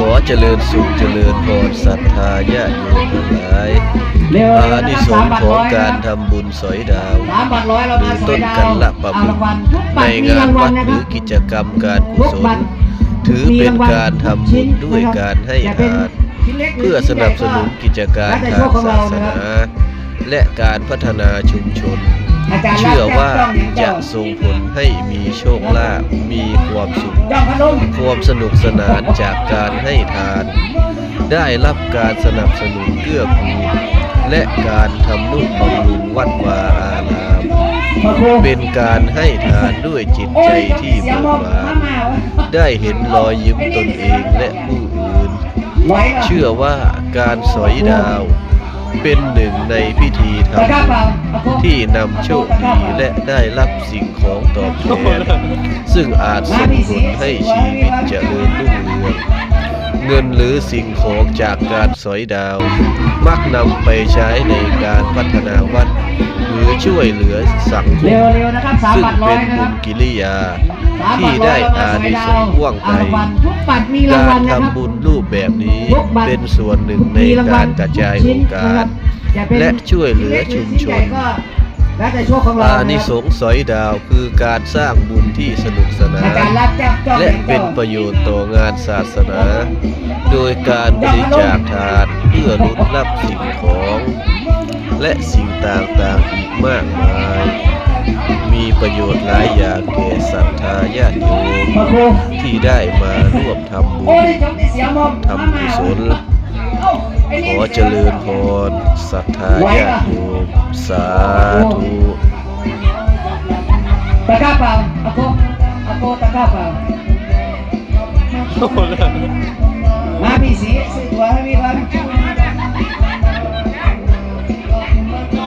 ຂໍຈະເລີນສຸກຈະເລີນພອນ ສັດທາຍາດໂຍມທັງຫຼາຍ. ອານິສົງຂອງການທຳບຸນສອຍດາວ ຫຼືຕົ້ນກັນລະປະພຶກ ໃນງານວັດ ຫຼືກິດຈະກຳການກຸສົນ ຖືເປັນການທຳບຸນດ້ວຍການໃຫ້ທານ ເພື່ອສະໜັບສະໜູນກິດຈະການທາງສາສະໜາ ແລະ ການພັດທະນາຊຸມຊົນ. ເຊື່ອວ່າຈະສົ່ງຜົນໃຫ້ມີໂຊກລາບ, ມີຄວາມສຸກ, ຄວາມສະໜຸກສະໜານຈາກການໃຫ້ທານ, ໄດ້ຮັບການສະໜັບສະໜູນເກື້ອກູນ ແລະ ການທຳນຸບຳລຸງວັດວາອາລາມ. ເປັນການໃຫ້ທານດ້ວຍຈິດໃຈທີ່ເບີກບານ, ໄດ້ເຫັນລອຍຍິ້ມຕົນເອງ ແລະ ຜູ້ອື່ນ. ເຊື່ອວ່າການສອຍດາວເປັນໜຶ່ງໃນພິທີທຳບຸນທີ່ນຳໂຊກດີ ແລະ ໄດ້ຮັບສິ່ງຂອງຕອບແທນ, ຊຶ່ງອາດສົ່ງຜົນໃຫ້ຊີວິດຈະເລີນຮຸ່ງເຮືອງ, ເງິນ ຫຼື ສິ່ງຂອງຈາກການສອຍດາວ ມັກນຳໄປໃຊ້ໃນການພັດທະນາວັດ ຫຼື ຊ່ວຍເຫຼືອສັງຄົມ, ຊຶ່ງເປັນບຸນກິລິຍາ ທີ່ໄດ້ອານິສົງກວ້າງໄກ. ການທຳບຸນຮູບແບບນີ້ເປັນສ່ວນໜຶ່ງໃນການກະຈາຍໂອກາດ ແລະ ຊ່ວຍເຫຼືອຊຸມຊົນ. ອານິສົງສອຍດາວຄືການສ້າງບຸນທີ່ສະໜຸກສະໜານ ແລະ ເປັນປະໂຫຍດຕໍ່ງານສາສະໜາ ໂດຍການບໍລິຈາກທານເພື່ອຫຼຸດລັບສິ່ງຂອງ ແລະ ສິ່ງຕ່າງໆອີກມາກມາຍ ມີປະໂຫຍດຫຼາຍຢ່າງແກ່ສັດທາຍາດໂຍມທີ່ໄດ້ມາຮ່ວມທຳບຸນ ທຳກຸສົນ. ຂໍຈະເລີນພອນ ສັດທາຍາດໂຍມ ສາທຸ. ຕະກ້າເປົ່າ ອາໂກ ອາໂກ ຕະກ້າເປົ່າ. ມາພີ້ຊິ ຊື້ຕົ໋ວ